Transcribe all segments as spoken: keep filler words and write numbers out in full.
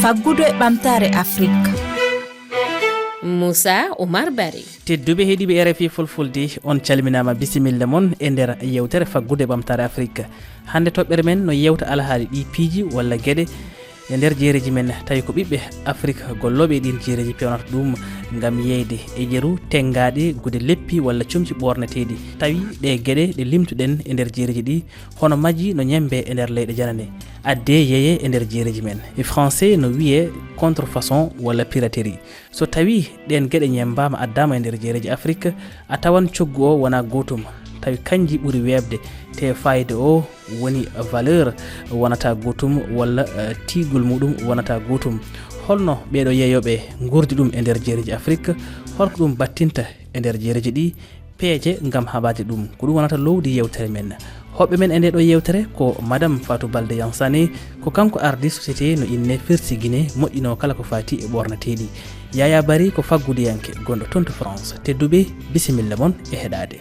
Faggudu e ɓamtaare Afrik. Moussa Oumar Barry. Tedduɓe heɗiiɓe R F I Fulfulde, on calminaama, bisimilla mon e nder yewtere Faggudu e ɓamtaare Afrik. Hannde toɓɓere men no yewta alhaali ɗi piiji walla geɗe e nder jeereji men, tawi ko ɓiɓɓe Afrik gollooɓe e ɗiin jeereji pewnata ɗum ngam yeeyde e yeru, tenngaaɗe, gude leppi walla comci ɓoorneteeɗi. Tawi ɗe geɗe ɗe limtuɗen e nder jeereji ɗi, hono majji no ñemmbe e nder leyɗe janane, addee yeeyee e nder jeereji men. E français no wiyee contrefaçon walla piraterie. So tawii ɗeen geɗe ñemmbaama, addaama e nder jeereji Afrik, a tawan coggu o wonaa gootum, tawi kanji ɓuri weeɓde, te faayida o woni valeur wonata gootum walla, eh, tiigol muɗum wonata gootum. Holno ɓeeɗo yeeyooɓe nguurdi ɗum e nder jeereji Afrik? Holko ɗum battinta e nder jeereji ɗi? Peeje ngam haɓaade ɗum, ko ɗum wonata lowdi yewtere men. Hoɓɓe men e nde ɗo yewtere ko Madame Fatou Balde Yansane, ko kanko ardi société no inne Firsi Guinée, moƴƴinoo kala ko faati e ɓoornateeɗi. Yaya Bari ko faggudiyanke gonɗo toon to France. Tedduɓe, bisimilla mon e heɗaade.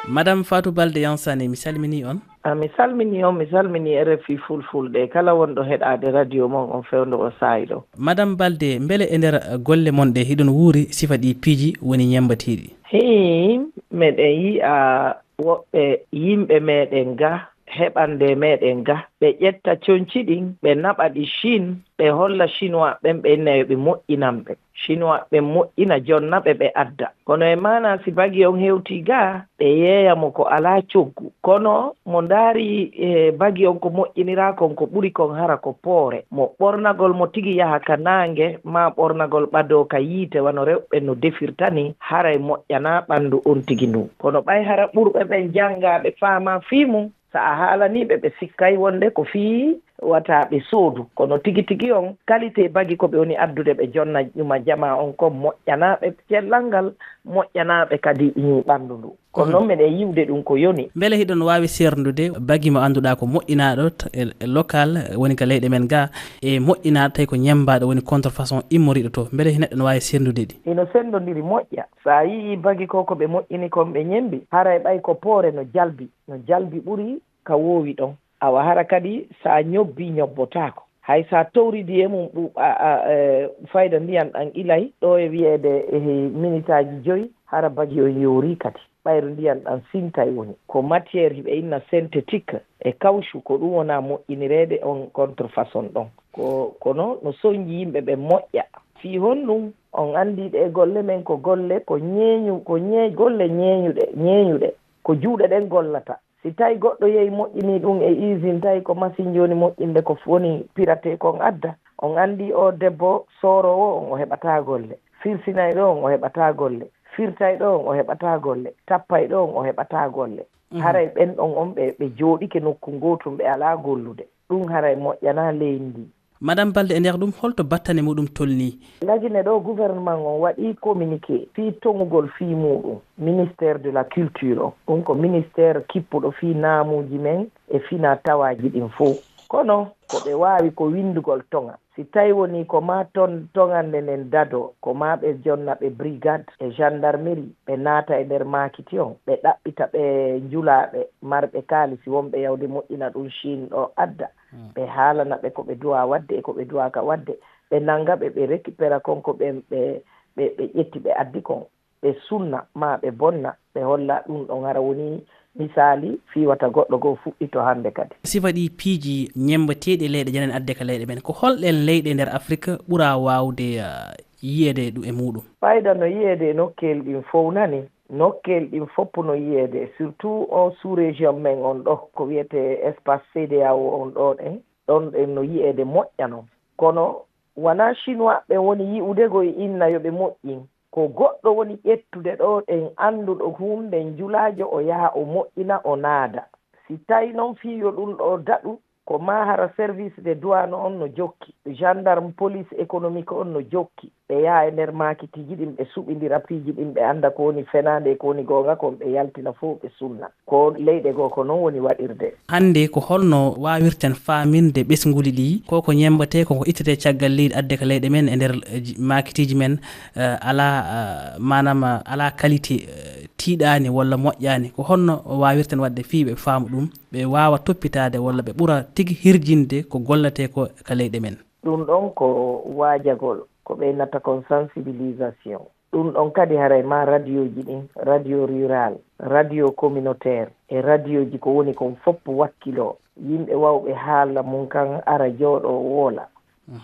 Madame Fatou Balde Yansane, mi salminii on. A, mi salminii on, mi salminii R F I Fulfulde, kala wonɗo heɗaade radio mon on fewndo o saayɗo. Madame Balde, mbele e nder golle mon ɗe hiɗon wuuri sifa ɗi piiji woni ñemmbateeɗi? Hii, meɗen yi'a woɓɓe yimɓe meɗen ga, heɓande meɗen ga, ɓe ƴetta conci ɗin, ɓe naɓa ɗi Chine, ɓe holla Chinois ɓen, ɓe inna yo ɓe moƴƴinan ɓe. Chinois ɓen moƴƴina, jonna ɓe, ɓe adda. Kono e maanaa, si bagi on hewtii gaa, ɓe yeeya mo ko alaa coggu. Kono mo ndaari, e, bagi on ko moƴƴiniraa kon, ko ɓuri kon hara ko poore. Mo ɓornagol mo tigi yaha ka naange, maa ɓornagol ɓadoo ka yiite, wano rewɓe no defirta nii, haray moƴƴanaa ɓanndu on tigi ndun. Kono ɓay hara ɓurɓe ɓen janngaaɓe faamaa fii mun, so a haalanii ɓe, ɓe sikkay wonde ko fii wata ɓe soodu. Kono tigi tigi on, qualité bagi ko ɓe woni addude, ɓe jonna ɗuma jamaa on kon, moƴƴanaa ɓe cellal ngal, moƴƴanaa ɓe kadi, mm, ɓanndu ndu. Kono, mhm, noon meɗen yi'ude ɗum ko yoni. Mbele hiɗon waawi seerndude bagi mo annduɗaa ko moƴƴinaaɗo t-, e, e local, woni ka leyɗe men ga, e moƴƴinaaɗo tawi ko ñemmbaaɗo, woni contrefaçon immoriiɗo to? Mbele neɗɗo no waawi seerndude ɗi? Hino senndondiri moƴƴa. So a yi'ii bagi ko, ko ɓe moƴƴini kon ɓe ñemmbi, haray ɓay ko poore no jalbi, no jalbi ɓuri ka woowi ɗon. Awa hara kadi so a ñobbii, ñobbotaako. Hay so a towridii e mum ɓu-, a, a, e, fayda ndiyan ɗan ilay, ɗo e wiyeede, e, minitaaji joyi, hara bagi on yoorii kadi. Ɓayru ndiyan ɗan sintay woni. Ko matière hiɓe inna synthétique e caoutchouc, ko ɗum wona moƴƴinireede on contrefaçon ɗon. Ko, kono no sonji yimɓe ɓen moƴƴa. Fii honɗum? On anndii ɗee golle men ko golle, ko ñeeñu-, ko ñee-, golle ñeeñuɗe, ñeeñuɗe. Ko juuɗe ɗen gollata. Si tawi goɗɗo yehi moƴƴinii ɗum e usine, tawi ko masinji woni moƴƴinde ko f-, woni pirate kon adda. On anndii oo debbo sooroowo on, o heɓataa golle. Firsinayɗo on, o heɓataa golle. Firtayɗo on, o heɓataa golle. Tappayɗo on, o heɓataa golle. Mhm. Haray ɓen ɗon on ɓe, ɓe jooɗike nokku ngootun, ɓe alaa gollude. Ɗum haray moƴƴanaa leydi ndin. Madame Balde, e nder ɗum, holto battane muɗum tolnii? Lagine ɗo, gouvernement on waɗii communiqué fii toŋugol fii muɗum, ministère de la culture on. Ɗum ko ministère kippuɗo fii naamuuji men e fina tawaaji ɗin fow. Kono ko ɓe waawi ko winndugol toŋa. Si tawi wonii ko maa ton-, toŋannde nden dadoo, ko maa ɓe jonna ɓe brigade e gendarmerie, ɓe naata e nder maakiti on, ɓe ɗaɓɓita ɓe njulaaɓe marɓe kaalisi wonɓe yawde moƴƴina ɗum Chine ɗo adda. Hmm. Ɓe haalana ɓe ko ɓe duwaa waɗde e ko ɓe duwaaka waɗde. Ɓe nannga ɓe, ɓe récupéra kon ko ɓen ɓe, ɓe, ɓe ƴetti ɓe addi kon. Ɓe sunna maa ɓe bonna, ɓe holla ɗum ɗon hara woni misaali fii wata goɗɗo goo fuɗɗito hannde kadi. Sifa ɗi piiji ñemmbateeɗi e leyɗe janane adde ka leyɗe men, ko holɗeen leyɗe nder Afrik ɓura waawde, ah, yiyeede ɗum e muɗum? Fayda no yiyeede e nokkeel ɗin fow nani. Nokkeel ɗin fopp no yiyeede, surtout o sous-région men on ɗo, ko wiyetee espace C D A O on ɗo ɗen, ɗon ɗen no yiyeede moƴƴa non. Kono wanaa Chinois ɓen woni yi'ude go e inna yo ɓe moƴƴin. Ko goɗɗo woni ƴettude ɗo ɗen annduɗo huunde njulaajo, o yaha o moƴƴina, o naada. Si tawi non fii yo ɗum ɗo daɗu, ko maa hara service de douane on no jokki, gendarme, police économique on no jokki. Ɓe yaha e nder maakitiiji ɗin, ɓe suɓindira piiji ɗin, ɓe annda ko woni fenaande e ko woni goonga kon, ɓe yaltina fow, ɓe sunna. Ko leyɗe goo ko non woni waɗirde. Hannde ko holno waawirten faaminde ɓesnguuli ɗi? Ko ko ñemmbatee, ko ko ittetee caggal leydi adde ka leyɗe men e nder, eh, ji-, maakitiiji men, eh, alaa, eh, maanaam, eh, alaa qualité, eh, tiiɗaani walla moƴƴaani, ko honno waawirten waɗde fii ɓe faamu ɗum, ɓe waawa toppitaade walla ɓe ɓura tigi hirjinde ko golletee ko ka leyɗe men? Ɗum ɗon ko waajagol, ko ɓe nata kon sensibilisation. Ɗum ɗon kadi haray ma radioji ɗin, radio rural, radio communautaire e radioji ko woni kon fof wakkiloo. Yimɓe wawɓe haala mum kan ara jooɗo woola.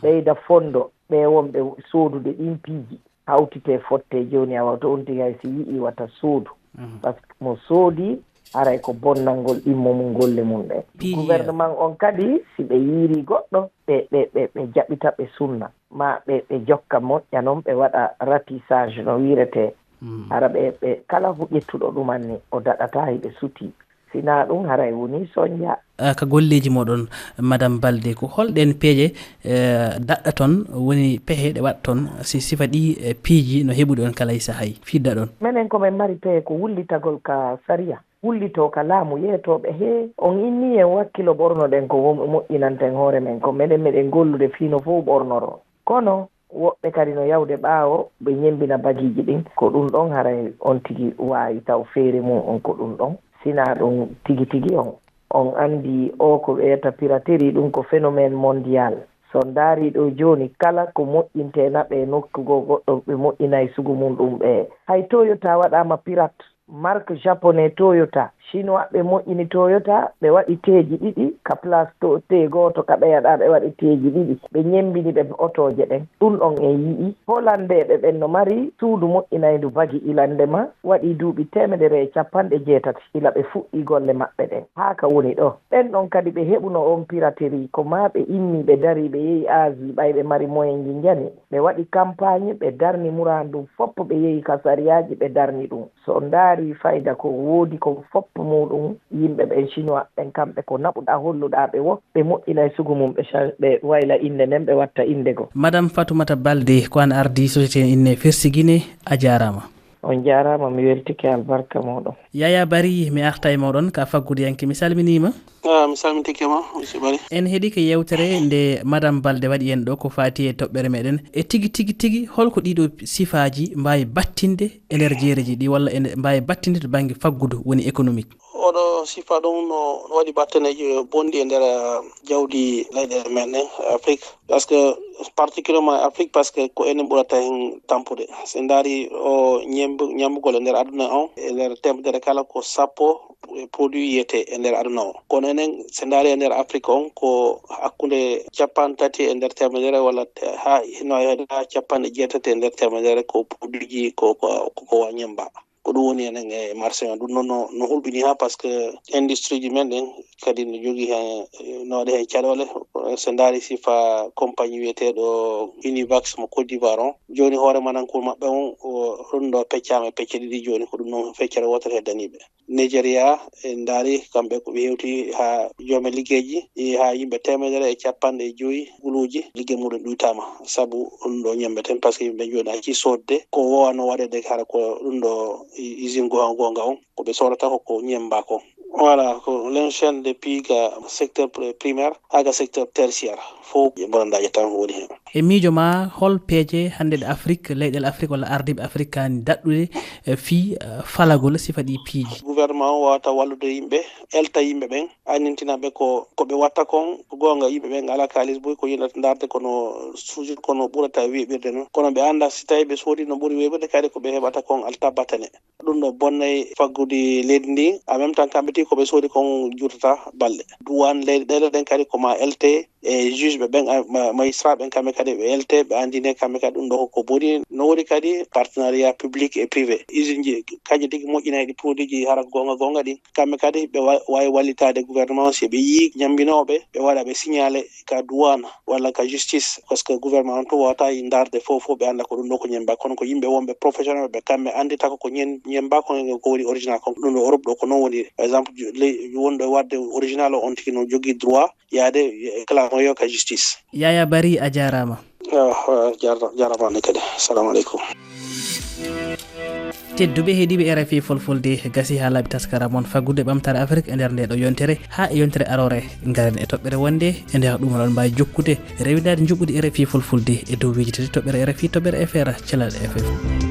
Ɓeyda fondo ɓe wonɓe soodude ɗin piiji. Hawtite fotte jooni a wawta on tigi hay si yi'i wata soodu. Par ce que mo soodi haray ko bonnangol ɗimmo mum golle mum ɗen. Piiji ya. Gouvernement on kadi si ɓe yiiri goɗɗo ɓe, ɓe, ɓe, ɓe jaɓita ɓe sunna. Ma ɓe, ɓe jokka moƴƴa non ɓe waɗa ratissage no wiiretee. Hara ɓe, ɓe kala ko ƴettuɗo ɗuman ni o daɗata hiɓe suti. Sinaa ɗum haray woni soñja. Ah, ka golleeji moɗon, Madame Balde, ko holɗen peeje, eh, daɗɗa ton, woni pehe ɗe waɗ ton, si sifa ɗi, eh, piiji no heɓude on kala e sahay? Fidda ɗon. Menen ko men mari pehe ko wullitagol ka sariya. Wullitoo ka laamu yeetooɓe hee. On inni en wakkilo ɓornoɗen ko wo-, moƴƴinanten hoore men ko. Menen meɗen gollude fii no fof ɓornoro. Kono woɓɓe kadi no yawde ɓaawo, ɓe ñemmbina bagiiji ɗin. Ko ɗum ɗon haray on tigi waawi taw feere mum on ko ɗum ɗon. Sinaa ɗum tigi tigi on, on anndi o ko ɓe wiyata piraterie, ɗum ko phénomène mondial. So on ndaari ɗo jooni, kala ko moƴƴintee naɓe nokku goo goɗɗo, ɓe moƴƴinay sugu mum ɗum ɓe. Hay Toyota waɗaama pirate. Marque japonais Toyota, chinois ɓe moƴƴini Toyota, ɓe waɗi teeji ɗiɗi ka place to, tee gooto ka ɓeyaɗa, ɓe waɗi teeji ɗiɗi. Ɓe ñemmbini ɓe otooje ɗen. Ɗum on en yi'i. Holandeeɓe ɓen no mari suudu moƴƴinayndu bagi ilande ma, waɗi duuɓi teemedere e capanɗe jeetati ila ɓe fuɗɗi golle maɓɓe ɗen. Haa ka woni ɗo. Ɓen ɗon kadi ɓe heɓuno on piraterie, ko maa ɓe immi ɓe dari ɓe yehi Asie, ɓay ɓe mari moyen ji njani. Ɓe waɗi kampaañi, ɓe darni muraadu fof, ɓe yehi ka sariyaaji, ɓe darni ɗum. So on ndaari fayda ko woodi kon fof muuɗum, yimɓe ɓen Chinois ɓen, kamɓe ko naɓuɗaa holluɗaa ɓe wo, ɓe moƴƴinay sugu mum, ɓe cha-, ɓe wayla innde nden, ɓe watta innde goo. Madame Fatoumata Balde, ko an ardii société inne Fersigine, a jaaraama. On jaaraama, mi weltike albarka mooɗon. Yaya Bari, mi arta e mooɗon ka faggudiyanke, mi salminiima. Ah, mi salmintike ma, monsieur Bari. En heɗike yewtere nde Madame Balde waɗi en ɗo ko faati e toɓɓere meɗen. E tigi, tigi, tigi, holko ɗiɗo sifaaji mbaawi battinde e nder jeereji ɗi, walla ene mbaawi battinde to bannge faggudu, woni économique? Oɗo sifa ɗum no, no waɗi batteneeji bonɗi e nder, ah, jawdi leyɗe men ɗen, Afrique. Parce que, particulièrement Afrique, parce que ko enen ɓurata hen tampude. So en ndaari o ñembu-, ñambugol e nder aduna on, e nder temedere kala ko sappo e produit yiyetee e nder aduna o. Kono enen, so en ndaari e nder Afrique on, ko hakkunde capanɗe tati e nder temedere walla te-, haa hino heewi haa capanɗe jeetati e nder temedere ko produit ji ko, ko, ko, ko wa ñemba. Ko ɗum woni enen e marché on. Ɗum noon no, no hulɓini haa, parce que industrie ji men ɗen kadi no jogii hen, no waɗi hen caɗeele. So ndaari sifa compagnie wiyeteeɗo Univax mo Côte d'Ivoire on, jooni hoore manankuur maɓɓe on, o, ɗum ɗo peccaama e pecce ɗiɗi jooni, ko ɗum noon feccere wootere heddanii ɓe. Nigeria, en ndaari kamɓe ko ɓe hewti haa joome liggeyji, e haa yimɓe teemedere e capanɗe joyi guluuji ligge muɗum ɗuytaama. Sabu ɗum ɗo ñembeten, parce que yimɓe jooni acci soodde ko wowano waɗeede, hara ko ɗum ɗo i-, usine go-, gonga on, ko ɓe soodata ko, ko ñemba ko. Voilà, ko l'enchaîne de piiga secteur pri-, primaire haa ga secteur tertiaire, fof e bonandaaji tan woni hen. E miijo ma, hol peeje hannde ɗe Afrique, leyɗeele Afrique walla ardiiɓe Afrique kaani daɗɗude, eh, fii, eh, falagol sifa ɗi piiji? Gouvernement o wawata wallude yimɓe, elta yimɓe ɓen, anndintina ɓe ko, ko ɓe watta kon, ko goonga yimɓe ɓen alaa kaalis boy, ko yiɗata ndaarde kono toujours kono ɓurata weeɓirde non. Kono ɓe annda si tawi ɓe soodi no ɓuri weeɓirde kadi ko ɓe heɓata kon alta battane. Ɗum ɗo bonnay faggudu leydi ndi. En même temps, kamɓe tigi ko ɓe soodi kon juutata balɗe. Duwan leyɗe ɗen kadi ko ma elte e juge ɓe ɓen, a, ma-, magistrat ɓen kamɓe kadi ɓe elte, ɓe anndine kamɓe kadi ɗum ɗo ko boni. No woodi kadi partenariat public et privé. Usine ji, kanji tigi moƴƴinay ɗi produit ji hara ko gonga gonga ɗin. Kamɓe kadi ɓe wa-, wawi wallitade gouvernement si ɓe yii ñambinoɓe, ɓe waɗa ɓe signalé ka duwana walla ka justice, parce que gouvernement on tun wawata ndaarde fof fof ɓe annda ko ɗum ɗo ko ñemba, kono ko yimɓe wonɓe professionnel ɓe kamɓe anndita ko ko ñen-, ñemba ko, ko woni original kon. Ɗum ɗo Europe ɗo ko noon woni, par exemple, ju-, ley-, wonɗo e waɗde original o on tigi no jogii droit yaade e clamoyo ka justice. Yaya Bari, a jaaraama. Ah, ah, jaara-, jaaraama ne kadi. Assalamu aleykum. Tedduɓe heɗiiɓe R F I Fulfulde, gasi haa laaɓi taskara mon faggude ɓamtaare Afrik e nder nde ɗo yontere. Haa e yontere aroore, ngaren e toɓɓere wonde e nde ɗum oɗon mbaawi jokkude rewindaade njuɓɓudi R F I Fulfulde e dow weji tati toɓɓere R F I, toɓɓere F R, Calal F M.